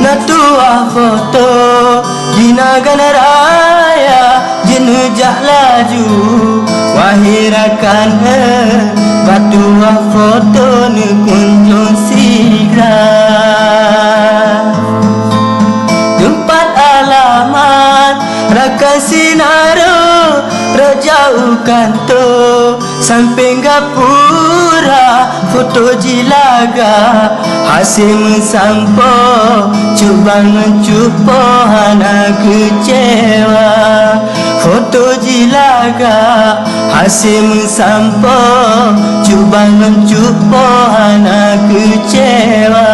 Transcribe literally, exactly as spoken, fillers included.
Ka tuah foto di Nagan Raya, jeuet neujak laju, wahé rakan eh, ka tuah foto neukunjong sigra. Teumpat alamat rakan Sinaro, rot jak u kanto, sampéng gapura, foto jilagak, hase meusampoe, cuba ngon cupo hana keucewa. Foto jilagak, hase meusampoe, cuba ngon cupo hana keucewa.